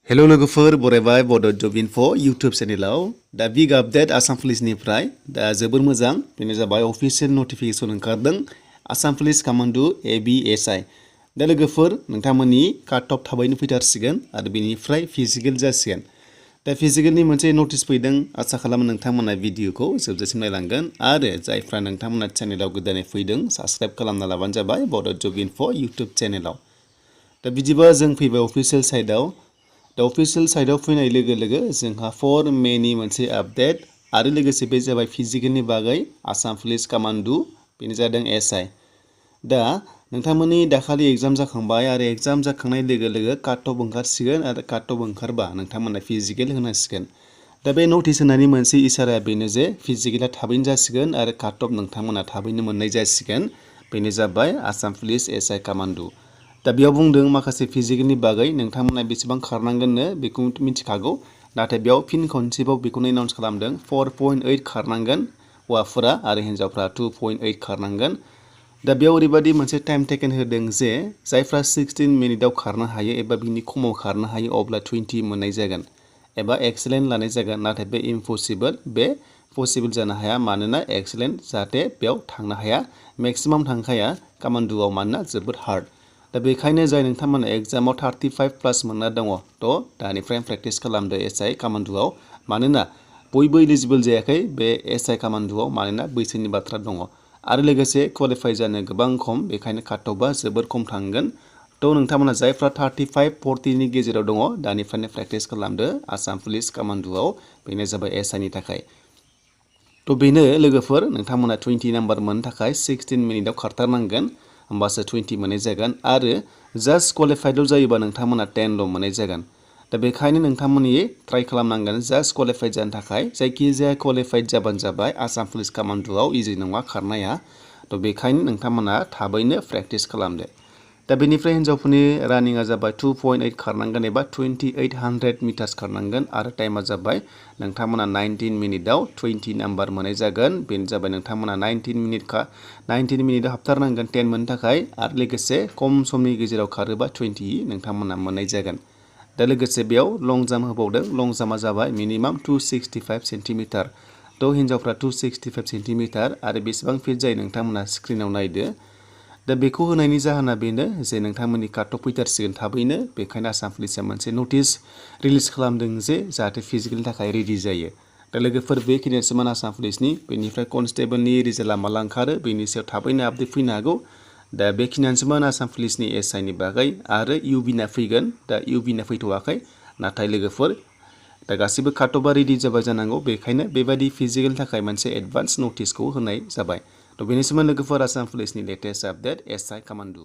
Hello लोगोफोर बरायबाय बड' जब info YouTube चेनेलाव दा बिग आपडेट आसाम पुलिसनिफ्राय दा जोबोर मोजां बेनो जाबाय अफिसियेल नटिफिकेसन ओंखारदों आसाम पुलिस कामान्डु ABSI दा लोगोफोर नोंथांमोननि काट अफ थाबैनो फैथारसिगोन आरो बेनिफ्राय फिजिकेल जासिगोन दा फिजिकेलनि मोनसे नटिस फैदों आसा खालामो नोंथांमोना भिडिअखौ जोबजासिम नायलांगोन आरो जायफ्रा नोंथांमोना चेनेलाव गोदानै फैदों साबस्क्राइब खालामना लाबानो जाबाय बड' जब इनफो इउटुब चेनेलाव दा बिदिबा जों फैबाय अफिसियेल साइडआव दा अफिसियेल साइडआव फैनाय लोगो लोगो जोंहा 4 मेनि मोनसे आपडेट आरो लोगोसे बे जाबाय फिजिकेलनि बागै आसाम पुलिस कामान्डु बेनो जादों SI दा नोंथांमोननि दाखालि एग्जाम जाखांबाय आरो एग्जाम जाखांनाय लोगो लोगो काट अफ ओंखारसिगोन आरो काट अफ ओंखारबा नोंथांमोना फिजिकेल होनांसिगोन दा बे नटिस होनायनि मोनसे इसाराया बेनो जे फिजिकेला थाबैनो जासिगोन आरो काट अफ नोंथांमोना थाबैनो मोननाय जासिगोन बेनो जाबाय आसाम पुलिस SI कामान्डु दा बेयाव बुंदों माखासे फिजिकेलनि बागै नोंथांमोना बेसेबां खारनांगोननो बेखौ मिथिखागौ नाथाय बेयाव फिन खनसेबाव बेखौनो एनाउन्स खालामदों 4.8 खारनांगोन हौवाफोरा आरो हिन्जावफ्रा 2.8 खारनांगोन दा बेयाव ओरैबायदि मोनसे टाइम टेकेन होदों जे जायफ्रा 16 मिनिटआव खारनो हायो एबा बिनि खमाव खारनो हायो अब्ला 20 मोननाय जागोन एबा एक्सेलेन्ट लानाय जागोन नाथाय बे इम्पसिबल बे पसिबल जानो हाया मानोना एक्सेलेन्ट जाहाथे बेयाव थांनो हाया मेक्सिमाम थांखाया कामान्डुआव मानोना जोबोद हार्ड दा बेखायनो जाय नोंथांमोना एग्जामाव 35 प्लास मोनना दङ थ' दानिफ्राय प्रेक्टिस खालामदो SI कामान्डुआव मानोना बयबो इलिजिबल जायाखै बे SI कामान्डुआव मानोना बैसोनि बाथ्रा दङ आरो लोगोसे क्वालिफाइ जानो गोबां खम बेखायनो काट अफआ जोबोर खम थांगोन थ' नोंथांमोना जायफ्रा 35-40 नि गेजेराव दङ दानिफ्रायनो प्रेक्टिस खालामदो आसाम पुलिस कामान्डुआव बेनो जाबाय SI नि थाखाय थ' बेनो लोगोफोर नोंथांमोना 20 नाम्बार मोननो थाखाय 16 मिनिटआव खारथारनांगोन होमबासो 20 मोननाय जागोन आरो जास्ट क्वालिफाइडल जायोबा नोंथांमोना 10ल' मोननाय जागोन दा बेखायनो नोंथांमोननि ट्राइ खालामनांगोन जास्ट क्वालिफाइड जानो थाखाय जायखिजाया क्वालिफाइड जाबानो जाबाय आसाम पुलिस कामान्डुआव इजि नङा खारनाया थ' बेखायनो नोंथांमोना थाबैनो प्रेक्टिस खालामदो दा बेनिफ्राय हिन्जावफोरनि रानिंआ जाबाय 2.8 खारनांगोन एबा 2800 मिटार्स खारनांगोन आरो टाइमा जाबाय नोंथांमोना 19 मिनिटआव 20 नाम्बार मोननाय जागोन बेनो जाबाय नोंथांमोना 19 मिनिटआव हाबथारनांगोन 10 मोननो थाखाय आरो लोगोसे खम समनि गेजेराव खारोबा 20 नोंथांमोना मोननाय जागोन दा लोगोसे बेयाव लं जाम्प होबावदों लं जाम्पआ जाबाय मिनिमाम 265 सेन्टिमिटार थ' हिन्जावफ्रा 265 सेन्टिमिटार आरो बेसेबां फिट जायो नोंथांमोना स्क्रिनाव नायदो दा बेखौ होनायनि जाहोना बेनो जे नोंथांमोननि काट अफ फैथारसिगोन थाबैनो बेखायनो आसाम पुलिसआ मोनसे नटिस रिलिज खालामदों जे जाहाथे फिजिकेलनि थाखाय रेडि जायो दा लोगोफोर बेखिनियानोसोमोन आसाम पुलिसनि बेनिफ्राय कनस्टेबलनि रिजाल्टआ माला ओंखारो बेनि सायाव थाबैनो आपडेट फैनो हागौ दा बेखिनियानोसोमोन आसाम पुलिसनि SI नि बागै आरो UBना फैगोन दा UBना फैथ'वाखै नाथाय लोगोफोर दा गासिबो काट अफआ रेडि जाबाय जानांगौ बेखायनो बेबायदि फिजिकेलनि थाखाय मोनसे एडभान्स नटिसखौ होनाय जाबाय थ' बेनिसिम लोगोफोर आसाम पुलिसनि लेटेस्ट आपडेट SI कामान्डु